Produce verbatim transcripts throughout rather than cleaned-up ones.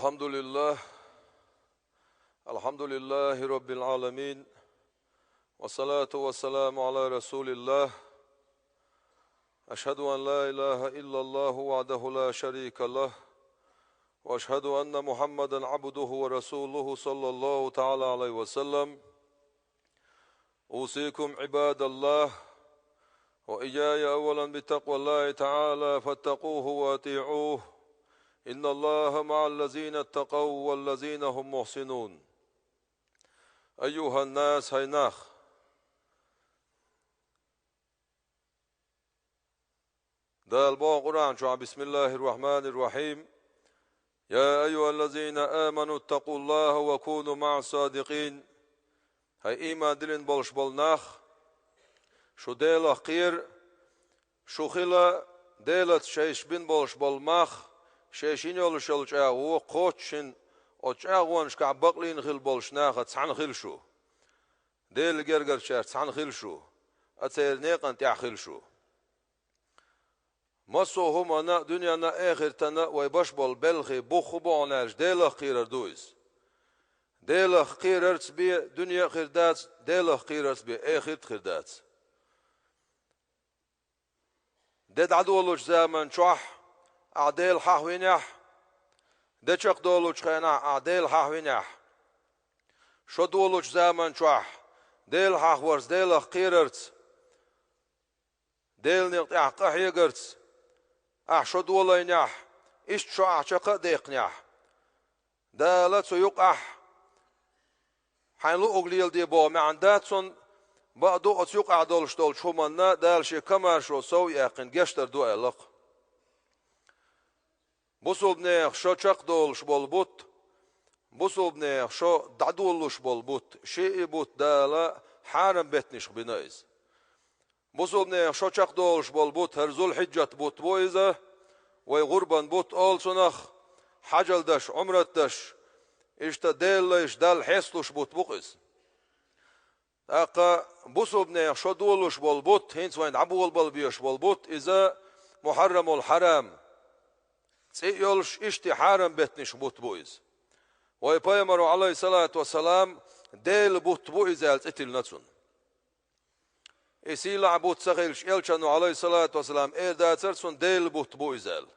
الحمد لله. الحمد لله رب العالمين. والصلاة والسلام على رسول الله. أشهد أن لا إله إلا الله وحده لا شريك له. وأشهد أن محمدا عبده ورسوله صلى الله تعالى عليه وسلم. أوصيكم عباد الله وإياي أولا بتقوى الله تعالى فاتقوه وأطيعوه. إن الله مع الذين اتقوا والذين هم محسنون. أيها الناس, хӀай нах! Дала боху Къуръан чохь: بسم الله الرحمن الرحيم. يا أيها الذين آمنوا اتقوا الله وكونوا مع الصادقين. ХӀай ийман диллина болуш болу нах, шу Делах кхера, шу хила Делаца шайша бина болуш болу мах, шайша йина йолуш йолу чӀагӀо кхочушшина, оцу чӀагӀонашкахь бакълийна хила болуш нахаца цхьаьна хила шу. Делан гергарчаьрца цхьаьна хила шу, а церан некъан тӀехь хила шу. Массо а хӀуманна а, дуьненна а, эхартана а вай беш болу белхи бух хӀун бу аьлча, Делах кхерар ду иза. Делах кхерарца бен дуьне а хир дац, Делах кхерарца бен эхарт а хир дац. Де дӀадолучу заман чохь ахь Дела хьахвинехь, де чекхдолучу хенахь ахь Дела хьахвинехь, шо долучу заман чохь Дела хьахварца, Делах кхерарца, Делан некъа тӀехь къахьегарца ахь шо долайнехь, иштта шо ахь чекх а даьккхинехь, Дала цу юкъахь хьайн луъург леладе боху маьӀна дац цунна, бакъду, оцу юкъахь долуш долчу хӀуманна Дала шен комаьршо сов а яьккхина гечдар ду аьлла-кх. Бусулбанех шо чекхдолуш болу бутт, бусулбанех шо дӀадолуш болу бутт, шиъ бутт Дала хьарам беттанашка бина иза. Бусулбанех шо чекхдолуш болу бутт хӀара Зулхьиджат бутт бу иза, вай гӀурбан бутт олу цунах, хьажал даш, Ӏумрат даш, иштта Делан лайш Далла хьесталуш бутт бу-кх иза. ТӀаккха бусулбанех шо долуш болу бутт, хӀинца вайн дӀаболабала безаш болу бутт, иза Мухьаррамул Хьарам, цӀе а йолуш, иштта хьарам беттанашка бутт бу иза. Вай Пайхамаро, Ӏалайхиссалату вассалам, Делан бутт бу иза аьлла цӀе тиллина цунна. И сийлахь бутт ца хилча, Элчано, Ӏалайхиссалату вассалам, эр дацара цунна Делан бутт бу иза аьлла.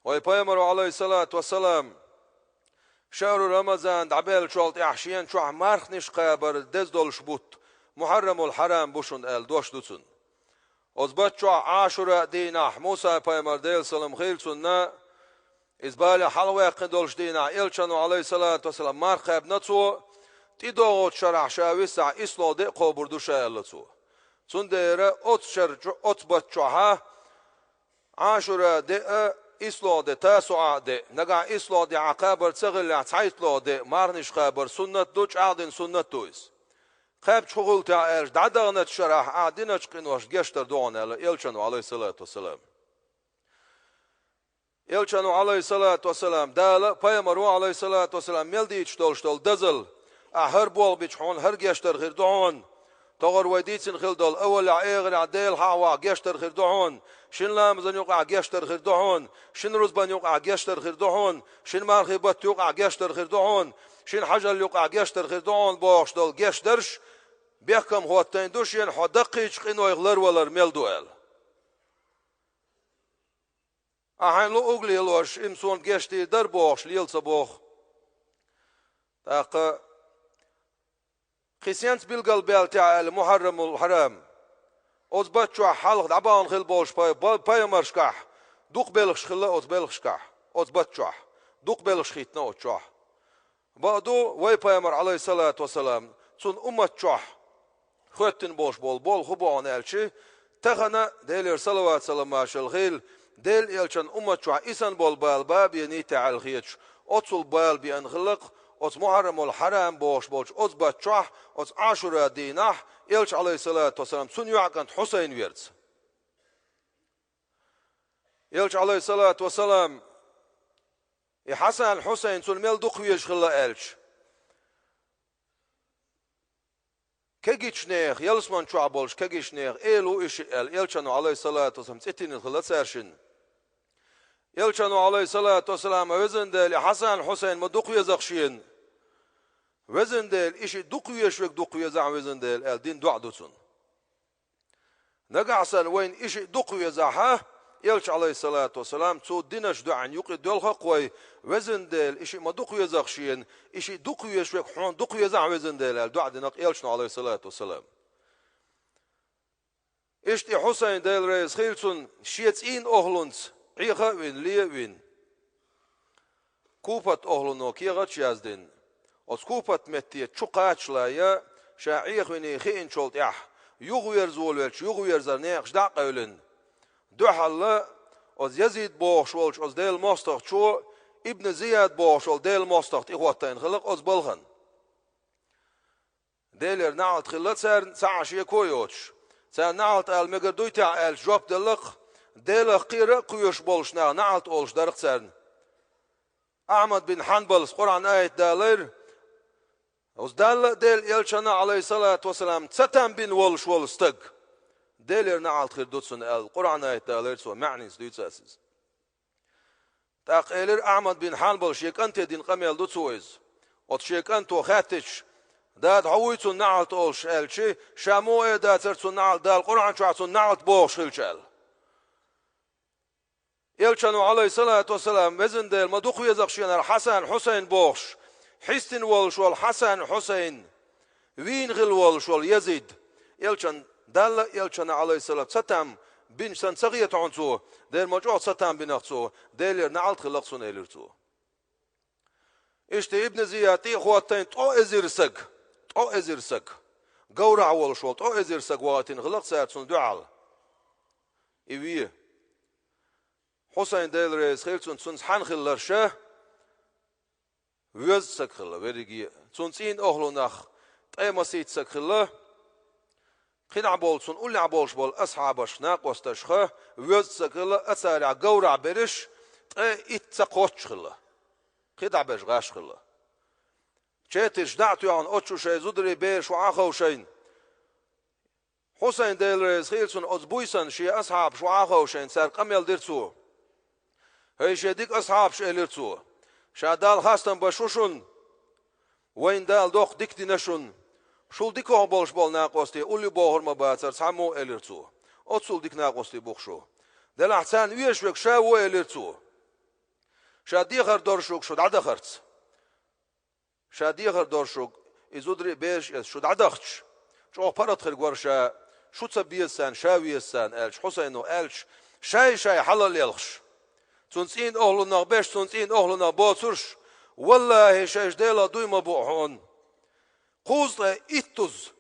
Вай Пайхамаро, Ӏалайхиссалату вассалам, шахьру Рамазан дӀабаьллачул тӀаьхьа шена чохь марханаш кхабар деза долуш бутт, Мухьаррамул Хьарам бу шуна аьлла дош ду цунна. Оцу бутт чохь Ӏашура дийнахь, Муса-пайхамар, Делан салам хила цунна, иза балех хьалхаваьккхина долуш дийнахь Элчано, Ӏалайхиссалату вассалам, марха кхаьбна цо, тӀедогӀучу шарахь ша висахь, ислогӀа де а кхобур ду ша аьлла цо. Цундела оцу шар чу-, оцу бутт чохьа Ӏашура де а, ислогӀа де, Тасуъа де, нагахь ислогӀа дехьа кхабар ца хиллехь, цхьайтталгӀа де, марханаш кхабар суннат ду, чӀагӀдина суннат ду иза. Кхаьбча хӀун хуьлу техьа аьлча, дӀадаханчу шарахь ахь диначу къиношна гечдар ду хьуна аьлла Элчано, Ӏалайхиссалату вассалам. Элчано, Ӏалайхиссалату вассалам, Дала, Пайхамаро, Ӏалайхиссалату вассалам, мел дийцаш долуш долу дозалла, ахь хӀара болх бича хьуна хӀара гечдар хир ду хьуна. ТӀаккха вай дийцина хилла долу аввалехь, эхарехь Дела хьахавахь гечдар хир ду хьуна, шина ламазан юкъахь гечдар хир ду хьуна, шина рузбан юкъахь гечдар хир ду хьуна, шина мархи баттан юкъахь гечдар хир ду хьуна, шина хьажал юкъахь гечдар хир ду хьуна бохуш долу гечдарш бехкам хӀоттийна ду шена хьо даккхийчу къинойх ларвалар мел ду аьлла. Ахь хьайн луъург лелош, и-м суна гечдийр дара бохуш, лела ца боху. ТӀаккха кхин сенца билгалбаьлла техьа аьлла Мухьаррамул Хьарам. Оцу бутт чохь хьалха дӀабахана хила болуш пай-, ба-, пайхамаршкахь дукха белхаш хилла оцу белхашкахь, оцу бутт чохь. Дукха белхаш хийттина оцу чохь. Бакъду, вай Пайхамар, Ӏалайхиссалату вассалам, цунна уммат чохь хӀоьттина болуш болу болх хӀун бу хьуна аьлча, тахана, Делера салават-салам-маршалла хила, Делан Элчан уммат чохь и санна болу бала бан а бен нийтта аьлла хеташ, оццул бала беана хилла-кх оцу Мухьаррамул Хьарам бохуш болчу оцу бутт чохь, оцу Ӏашура дийнахь, Элча, Ӏалайхиссалату вассалам, цуьнан йоӀ кӀант Хьусайн верца. Элча, Ӏалайхиссалату вассалам, и Хьасан, Хьусайн цунна мел дукха везаш хилла аьлча, кегийчу нехан, ялсаман чохь болчу кегийчу нехан эла ву и шиъ аьлла, Элчано, Ӏалайхиссалату вассалам, цӀе тиллина хилла цара шинна. Элчано, Ӏалайхиссалату вассалам, везан Дела, Хьасан, Хьусайн ма дукха веза шена. Везан Дела, и шиъ дукха везаш верг дукха везахь, везан Дела, аьлла, дина доӀа ду цунна. Нагахь санна вайна и шиъ дукха везахь, Элча, Ӏалайхиссалату вассалам, цо динчу доӀина юкъе доьлху-кх вай, везан Дела, и шиъ ма дукха веза шена, и шиъ дукха везаш верг хьуна дукха везахь, везан Дела, аьлла, доӀа дина-кх Элчано, Ӏалайхиссалату вассалам. Иштта и Хьусайн, Дела реза хила цунна, шен цӀийнан охӀланца Ӏеха а вина, ле а вина, Куфат охӀлано кехаташ яздина, оцу Куфат метте чу кхаччалц ша Ӏехавина хиъначул тӀаьхьа, юхаверза волавелча, юхаверзара некъаш дӀа а къевлина, дуьхьал оцу Язид бохуш волчу оцу Делан мостагӀчо Ибн Зияд бохуш волу Делан мостагӀа тӀехӀоттийна хилла-кх оцу балхана. Делера неӀалт хилла царна, цхьа а шеко а йоцуш. Царна неӀалт ала мегар дуй техьа аьлча, жоп делла-кх, Делах кхера а кхоьруш болчу наха неӀалт олуш дара-кх царна. Ахьмад бин Хьанбалс Къуръан аят далийра: «Оцу Далла а, Делан Элчанна а, Ӏалайхиссалату вассалам, цатам бина волуш волу стаг, Делера неӀалт хир ду цунна», — аьлла, Къуръан аят далийра цо, маьӀница дуьйцу ас иза. ТӀаккха элира Ахьмад бин Хьанбала, шен кӀанте дина къамел ду цо иза. Оцу шен кӀанто хаьттича: «Дада, хьо вуй цунна неӀалт олуш?» — аьлча, ша муха эр дацара цунна неӀалт, Дала Къуръан чохь цунна неӀалт бохуш хилча аьлла. Элчано, Ӏалайхиссалату вассалам, везан Дела, ма дукха веза шена хӀара Хьасан, Хьусайн бохуш, хьистина волуш волу Хьасан, Хьусайн, вийна хилла волуш волу Язид. Элчан Далла а, Элчанна а, Ӏалайхиссалам, цатам бинчу санна ца хета хьуна цо, дера ма чӀогӀа цатам бина-кх цо, Делера неӀалт хилла-кх цунна, элира цо. Иштта Ибн Зияд тӀехӀоттийна ткъа эзар саг, ткъа эзар саг, говрахь волуш волу ткъа эзар саг вахийтина хилла-кх цара цунна дуьхьал. И ве. Хьусайн, Дела реза хила цунна, цуьнца хьанна хилла ша? Воьзза саг хилла верриге а. Цуьнан цӀийнан охӀланах ткъе масийтта саг хилла. КхидӀа болу, цунна уллехь болуш болу асхьабаш, накъосташа, воьзза саг хилла, а царах говрахь берш ткъе итт ца кхоччуш хилла. КхидӀа берш гӀаш хилла. Четарш дӀа а тоьхна, оцу чу шайн зударий, бераш вахьа а ховшийна, Хьусайн, Дела реза хила цунна, оцу буьйсанна шен асхьабаш вахьа а ховшийна, цаьрга къамел дира цо: «ХӀай шен дика асхьабаш, — элира цо, — ша Далла хастам беш ву шуна. Вайна Дала доккха дика дина шуна. Шул дикох болуш болу накъостий улле бохур ма бацара цхьаммо», — элира цо. «Оццул дика накъостий бу-кх шу. Делахь царна везаш верг ша ву», — элира цо. «Ша дехар дора шуьга шу дӀадахарца. Ша дехар дора шуьга, и зударий, бераш эцна шу дӀадахча, чӀогӀа паргӀат хир вара ша, шу ца беза царна, ша веза царна», — аьлча, Хьусайно аьлча, шай-шай хьала а лелхаш, цуьнан цӀийнан охӀланах беш, цуьнан цӀийнан охӀланах боцурш: «ВаллахӀи, шайша Делах дуй ма бу хьуна. Кхузткъе иттаза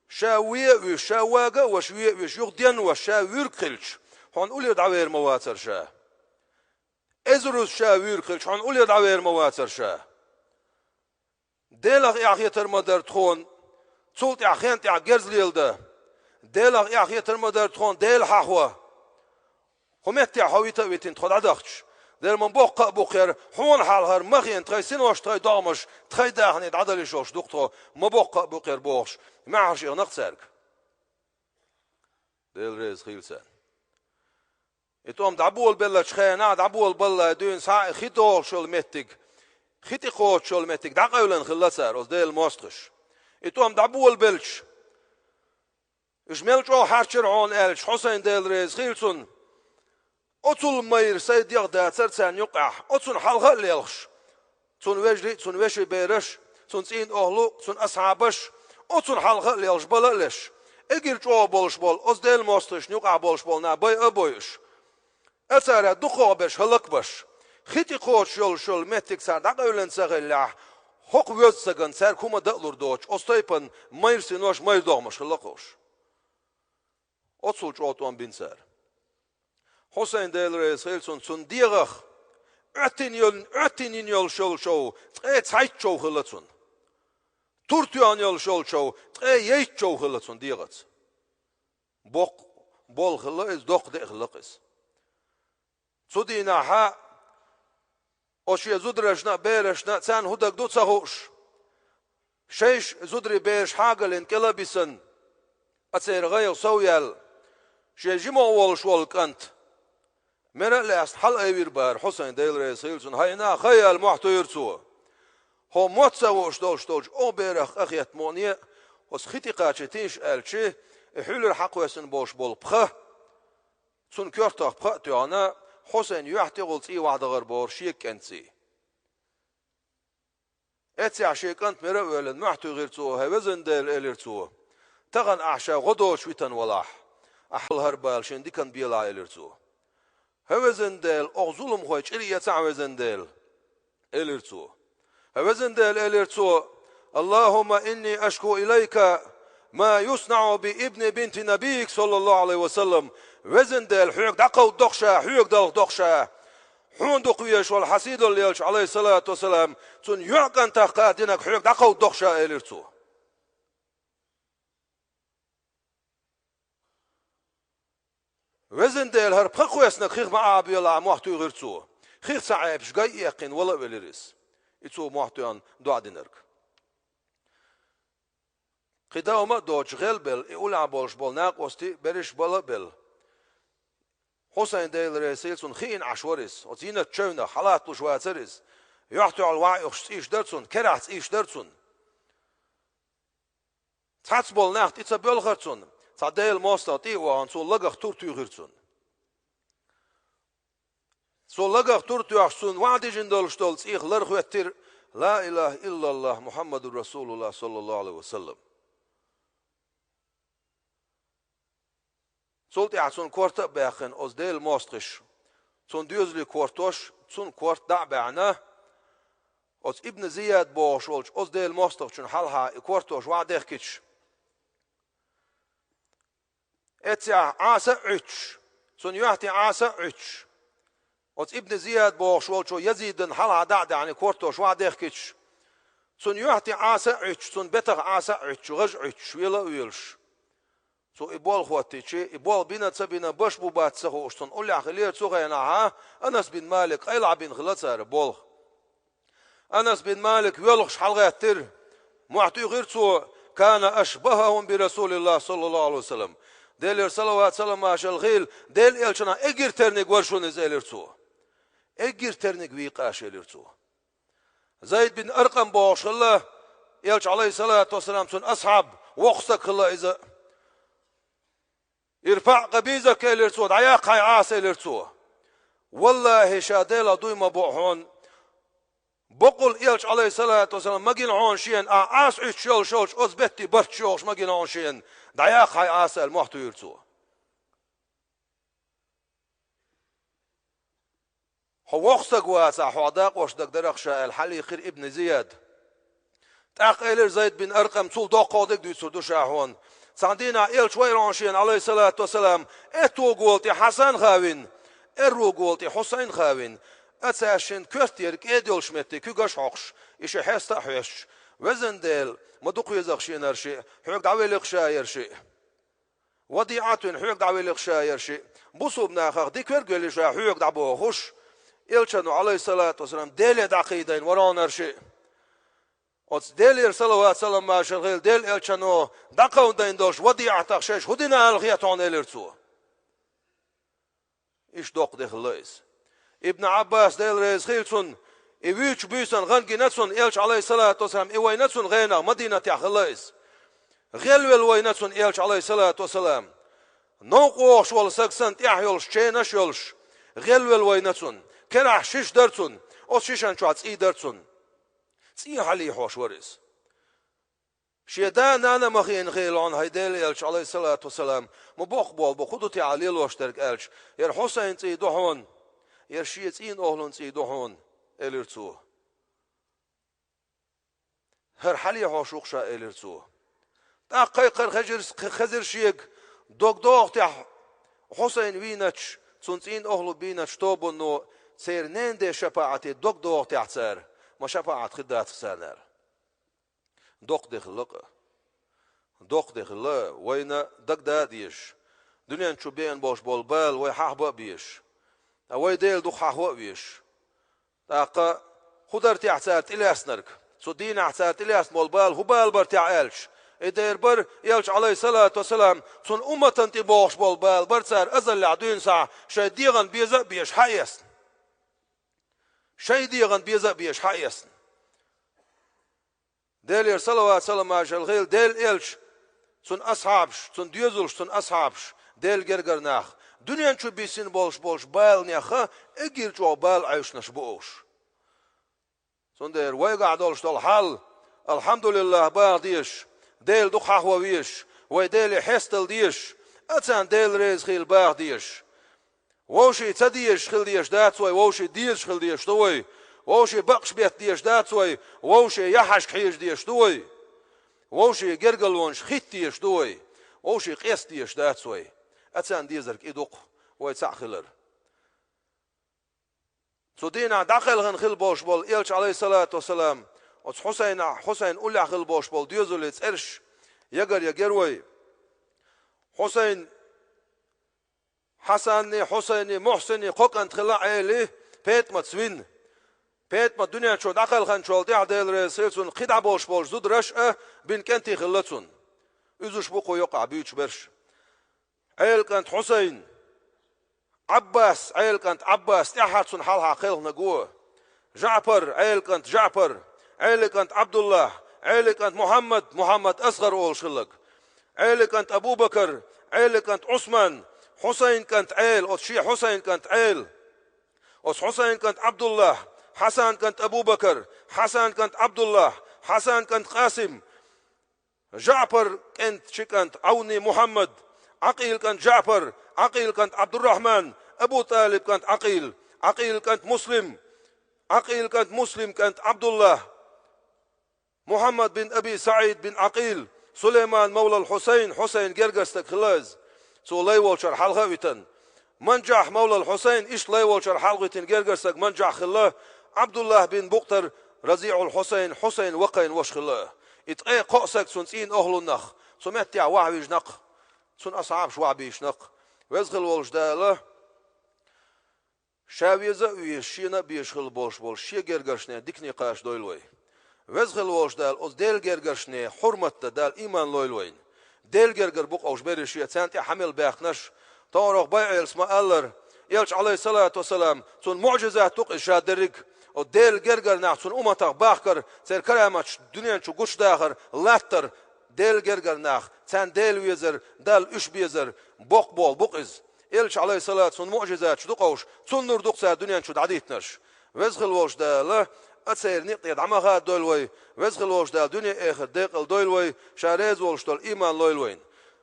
ша ве а вуьйш, ша вага а ваша ве а вуьйш, юха денваш ша вуьрг хилча, хьуна уллера дӀавер ма вацара ша. Эзаруза ша вуьйр хилча, хьуна уллера дӀавер ма вацара ша. Делах эхь хетар ма дара тхуна, цул тӀаьхьа хен тӀехь герз леладан. Делах эхь хетар ма дара тхуна Дела хьахо. ХӀун меттехь хьо вита а витина тхо дӀадахча. Дера ма боккха а бу-кх хӀара, хьуна хьалхара ма хиъна тхайн синош, тхайн догӀмаш, тхайн дахне дӀадала йиш йолуш ду-кх тхо, ма боккха а бу-кх хӀара», — бохуш, маьхьарш эхна-кх цаьрга. Дела реза хила царна. И тӀом дӀаболабеллачу хенахь, дӀаболабалале дуьйна схьа а хи догӀуш йолу меттиг, хи тӀе кхочуш йолу меттиг дӀакъевлина хилла цара, оцу Делан мостагӀаша. И тӀом дӀаболабелча, уьш мел чӀогӀа хьарчира хьуна аьлча, Хьусайн, Дела реза хила цунна, оццул майра сайн дегӀ дацара царна юккъехь, оцунна хьалха а лелхаш, цуьнан вежарий а, цуьнан вешин бераш а, цуьнан цӀийнан охӀла а, цуьнан асхьабаш а, оцунна хьалха а лелхаш, бала а леш, эггара чӀогӀа болуш болу оцу Делан мостагӀашна юкъахь болуш болу нах байа а бойуш, а цара дукхах берш хӀаллакбеш, хи тӀе кхочуш йолуш йолу меттиг цара дӀакъевлина ца хиллехь, хӀокху воьзза сагана цаьрга хӀума дан а лур доцуш, оцу тайпана майра синош, майра догӀмаш хилла-кх уьш. Оццул чӀогӀа тӀом бина цара. Хьусайн, Дела реза хила цунна, цуьнан дегӀах Ӏоьттина йолу, Ӏоьттина йина йолуш йолу чов ткъе цхьайтта чов хилла цуьнан. Тур тоьхна йолуш йолу чов ткъе йтта чов хилла цуьнан дегӀаца. Боккха болу хилла иза, доккха де а хилла-кх иза. Цу дийнахь оцу шен зударшна а, берашна а, царна хӀун дага ду ца хууш, шайша зударий, бераш хьагалйина кӀел а бисина, а церан гӀайгӀа сов яьлла, шен жимахь волуш волу кӀант Мера а лаьцна хьалаайвира бара Хьусайн, Дела реза хилва цунна, хьайна хай аьлла, мохь туьйхира цо. Хьо мотт ца вууш долуш долчу оха берах къахетта мукъане а, хьо хи тӀе кхача тийша аьлча, и хьуьлара хьакхоьссина болуш болу пха, цунна коьртах пха а тоьхна, Хьусайн юьхь тӀехула цӀий вахьа дахара бохура шега кӀентий. Эццехь шен кӀант мера а воьллина, мохь туьйхира цо, хӀай везан Дела, элира цо, тахана ахь ша гӀо доцуш витина валахь, ахь хьалхара бала шен диканна белахь, элира цо. ХӀай везан Дела, оха зуламхой чӀир эцахь, везан Дела, элира цо. ХӀай везан Дела, элира цо, Аллахумма инни ашку илайка ма юснаӀу би ибни бинти набийик, саллаллаху Ӏалайхи ва саллам, везан Дела, хьоьга дӀакховдадо-кх ша, хьоьга далхадо-кх ша, хьуна дукха везаш волу хьан сийдолу элча, Ӏалайхиссалату вассалам, цунна йоӀ кӀантах кхара динарг хьоьга дӀакховдадо-кх ша, элира цо. Везан Дела, хӀара пха кхоьссинарг хих ма Ӏабола, мохь туьйхира цо. Хих ца Ӏебаш, гай а эккхина, вала а велира иза, и цо мохь тоьхна доӀа динарг. Кхин дӀа хӀума а доцуш, гӀелбелла, и уллехь болуш болу накъостий а, берриш а бала а белла, Хьусайн, Дела реза хилва цунна, хиъна Ӏаш вара иза. Оцу йиначу чевнах хьалатталуш вацара иза. Юьхь тӀехула вахьа оьхуш цӀийш дара цунна, керахь цӀийш дара цунна. Цхьацца болу нах тӀе ца боьлхура цунна, цхьа Делан мостагӀа тӀе а вахана, цо лагах тур туьйхира цунна. Цо лагах тур тоьхча, цунна вахьа дижина долуш долу цӀийх лар хӀоьттира: «Ла илаха иллаллах, Мухьаммадур Расулуллах, саллаллаху Ӏалайхи ва саллам». Цул тӀаьхьа цунна корта а баьккхина оцу Делан мостагӀаша, цунна доьзале кортош, цунна корта дӀа а баьхьна, оцу Ибн Зияд бохуш волчу оцу Делан мостагӀчунна хьалха и кортош вахьа дехкича, эццехь Ӏаса а Ӏуьттуш, цунна юьхь тӀе Ӏаса а Ӏуьттуш, оцу Ибн Зияд бохуш волчо Язидана хьалха дӀа а даьхьна, кортош вахьа дехкича, цунна юьхь тӀе Ӏаса а Ӏуьттуш, цунна бетах Ӏаса а Ӏуьттуш, гӀаж а Ӏуьттуш, вела а воьлуш, цо и болх хӀоттийча, и болх бина а ца бина, баш бу бац ца хууш, цунна уллехь хилира цу хенахь Анас бин Малик, къайлаха бина хилла цара болх. Анас бин Малик воьлхуш хьалагӀаьттира, мохь туьйхира цо: «Кана ашбахахум би Расулиллах, саллаллаху Ӏалайхи ва саллам». Делера салават-салам машалла хила, Делан элчанах эггара терниг вара шуна иза, элира цо. Эггара терниг вийкъа аш, элира цо. Зайд бин Аркъам бохуш хилла, элча, Ӏалайхиссалату вассалам, цуьнан асхьаб, воккха стаг хилла иза. «ИрфаӀ къабизак», элира цо, «дӀаяккха хьайн Ӏаса», элира цо. «Валлахи, ша Делах дуй ма бу хьуна, бакъволу элча, Ӏалайхиссалату вассалам, ма гина хьуна шена, ахь Ӏаса Ӏуьттуш йолуш йолчу оцу бетте барт йогӀуш ма гина хьуна шена, дӀаяккха хьайн Ӏаса», аьлла, мохь туьйхира цо. «Хьо воккха стаг вацахь, хьох дакъош дагадара-кх ша», аьлла, хьалийхира Ибн Зияд. ТӀаккха элира Зайд бин Аркъам: «Цул доккхагӀа дерг дуьйцур ду ша хьуна. Цхьана дийнахь элча вайра хьуна шена, Ӏалайхиссалату вассалам, аьтту гӀоле тӀе Хьасан хавина, аьрру гӀоле тӀе Хьусайн хавина, а цаьршинна коьртера кӀеда йолуш метте куьгаш а хьокхуш, и ши хьеста а хьоьстуш: „Везан Дела, ма дукха веза-кх шена хӀара шиъ, хьоьга дӀавели-кх ша хӀара шиъ. ВадиӀат вина, хьоьга дӀавели-кх ша хӀара шиъ. Бусулба нахах дика верг велий ша хьоьга дӀа“, бохуш, элчано, Ӏалайхиссалату вассалам, Деле дӀакхийдайна вара хьуна хӀара шиъ. Оцу Делера салават-салам машалла хила, Делан элчано дӀакховдийна долуш ВадиӀатах шайша хӀун дина ала хета хьуна», элира цо. Иштта доккха де хилла иза. Ибн Ӏаббас, Дела реза хила цунна, и вуьйцучу буьйсанна гӀан гина цунна, элча, Ӏалайхиссалату вассалам, и вайна цунна гӀенах, Мадинатехь хилла иза. ГӀелвелла вайна цунна элча, Ӏалайхиссалату вассалам. Новкъа вогӀуш волу саг санна, тӀехь йолуш, ченаш а йолуш, гӀелвелла вайна цунна. Керахь шиша дара цунна, оцу шишан чохь цӀий дара цунна. ЦӀий хьалийхьош вара иза. Шен да-нана ма хиъна хила хьуна, хӀай Делан элча, Ӏалайхиссалату вассалам, ма боккха болх бу, хӀун ду те ахь лелош дерг аьлча, хӀара Хьусайн цӀий ду хьуна, хӀара шен цӀийнан охӀлун цӀий ду хьуна, элира цо. ХӀара хьалийхьош ву-кх ша, элира цо. ТӀаккха кхайкхар хезира, хезира шега, дог догӀу тӀехь Хьусайн вийначу, цуьнан цӀийнан охӀлу бийначу тобанно, церан ненан ден шапаӀате дог догӀу тӀехь цара, ма шапаӀат хир дац-кх царна аьлла. Доккха де хилла-кх. Доккха де хилла, вайна дагада а дезаш, дуьнен чу беана болуш болу бала вай хьахаба а безаш, ткъа вай Дела дукха хьахо а везаш. ТӀаккха хӀун дара техьа цара тӀелаьцнарг? Цу дийнахь цара тӀелаьцна болу бала хӀун бала бара техьа аьлча, И дера бара, Элча, Ӏалайхиссалату вассалам, цунна умматана тӀе бохуш болу бала бара цара азаллехь дуьйна схьа шайн дегӀан беза а безаш хьаэцна. Шайн дегӀан беза а безаш хьаэцна. Делера салават-саламаш хила Делан Элча, цуьнан асхьабаш, цуьнан доьзалш, цуьнан асхьабаш, Делан гергара нах, дуьнен чу бисина болуш болчу баланех а эггара чӀогӀа бала Ӏаьвшинарш бу уьш. Цундела вайгахь долуш долу хьал, алхьамдулиллахӀ, баха дезаш, Дела дукха хьахо везаш, вай Деле хьестал дезаш, а царна Дела реза хила баха дезаш. Вовшийн ца дезаш хила дезаш дац вай, вовшийн дезаш хила дезаш ду вай. Вовшийн бакъаш бетта дезаш дац вай, вовшийн яхьашка хьежа дезаш ду вай. Вовшийн гергарлонаш хӀитта дезаш ду вай. Вовшийн къеста дезаш дац вай. А царна дезарг и ду-кх, вай цхьаъ хилар. Цу дийнахь дӀакхелхина хила болуш болу Элча, Ӏалайхиссалату вассалам, оцу Хьусайнахь, Хьусайн уллехь хила болуш болу доьзалан цӀераш ягар ягира вай. Хьусайн, Хьасанний, Хьусайний, Мухьсинний кхо кӀант хилла Ӏели, ПетӀамаца вина. ПетӀамат дуьнен чу дӀакхелхинчул тӀаьхьа, Дела реза хила цунна, кхидӀа болуш болчу зударша а бина кӀентий хилла цунна. Уьзуш бу кху юкъахь буьйцуш берш. Ӏелин кӀант Хьусайн, Ӏаббас, Ӏелин кӀант Ӏаббас, тӀаьххьара цунна хьалха кхелхинарг ву. ЖаӀпар, Ӏелин кӀант ЖаӀпар, Ӏелин кӀант Ӏабдуллахь, Ӏелин кӀант Мухьаммад, Мухьаммад Асгар олуш хилларг, Ӏелин кӀант Абу-Бакар, Ӏелин кӀант Ӏусман, Хьусайн кӀант Ӏели, оцу шен Хьусайн кӀант Ӏели, оцу Хьусайн кӀант Ӏабдуллахь, Хьасан кӀант Абу-Бакар, Хьасан кӀант Ӏабдуллахь, Хьасан кӀант Къасим, ЖаӀпар кӀентан ши кӀант Ӏавни Мухьаммад, Ӏакъилан кӀант ЖаӀпар, Ӏакъилан кӀант Ӏабдуррахьман, Абу ТӀалибан кӀант Ӏакъил, Ӏакъилан кӀант Муслим, Ӏакъилан кӀант Муслиман кӀант Ӏабдуллахь, Мухьаммад бин Аби СаӀид бин Ӏакъил, Сулайман мавлал Хьусайн, Хьусайнан гергара стаг хилла иза. Цо лай волчара хьалха а витина. Манжахь мавлал Хьусайн, иштта лай волчара хьалха витина гергара стаг Манжахь хилла, Ӏабдуллахь бин Букътар, РазиӀул Хьусайн, Хьусайнан вакхайна ваша хилла. И ткъе кхоъ стаг цуьнан цӀийнан охьалунах, цу меттехь вахьа вижина-кх, цуьнан асхьабаш вахьа бийшина-кх. Веза хила волчу Дала, Ша веза а везаш, Шена а безаш хила болуш болу Шен гергаршна дикане кхачадойла вай. Веза хила волчу Дала оцу Делан гергаршна хьурмат дан Дала ийман лойла вайна. Делан гергара бу-кх уьш берриш а, царна тӀехь хьан мел баьхкинарш. ТӀаккха БайгӀелас ма-аллара, Элча, Ӏалайхиссалату вассалам, цуьнан муӀжизат ду-кх иза ша дерриг а. Оцу Делан гергара нах цуьнан умматах бахкар, церан караматаш дуьнен чу гучудахар, латтар, Делан гергара нах, царна Дела везар, Далла уьш безар, боккха болу бу-кх иза. Элча, Ӏалайхиссалату, цуьнан муӀжизаташ ду-кх уьш, цуьнан нур ду-кх цара дуьнен чу дӀадиттинарш. Веза хила волчу Дала, а церан некъ тӀе дӀа ма хададойла вай, веза хила волчу Дала дуьне а, эхарт а декъала дойла вай, Ша реза волуш долу ийман лойла вайна.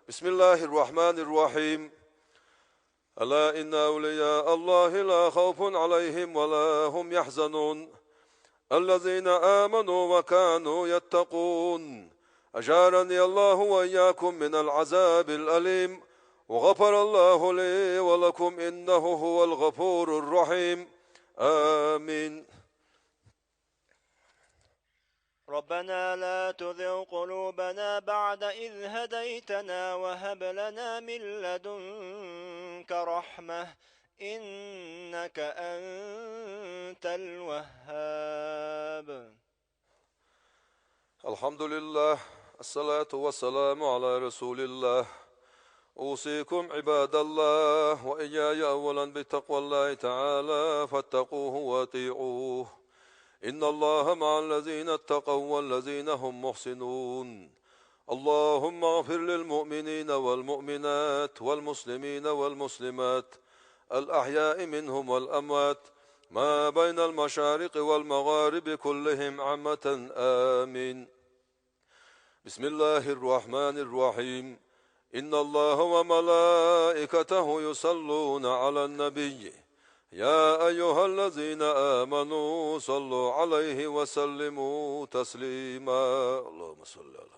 بسم الله الرحمن الرحيم. ألا إن أولياء الله لا خوف عليهم ولا هم يحزنون. الذين آمنوا وكانوا يتقون. أجارني الله وإياكم من العذاب الأليم، وغفر الله لي ولكم، إنه هو الغفور الرحيم. آمين. ربنا لا تزغ قلوبنا بعد إذ هديتنا وهب لنا من لدنك رحمة، إنك أنت الوهاب. الحمد لله، الصلاة والسلام على رسول الله. أوصيكم عباد الله وإياي أولا بتقوى الله تعالى، فاتقوه وأطيعوه. إن الله مع الذين اتقوا والذين هم محسنون. اللهم اغفر للمؤمنين والمؤمنات والمسلمين والمسلمات الأحياء منهم والأموات ما بين المشارق والمغارب كلهم عامة. آمين. بسم الله الرحمن الرحيم. إن الله وملائكته يصلون على النبي. يا أيها الذين آمنوا صلوا عليه وسلموا تسليما. اللهم صل على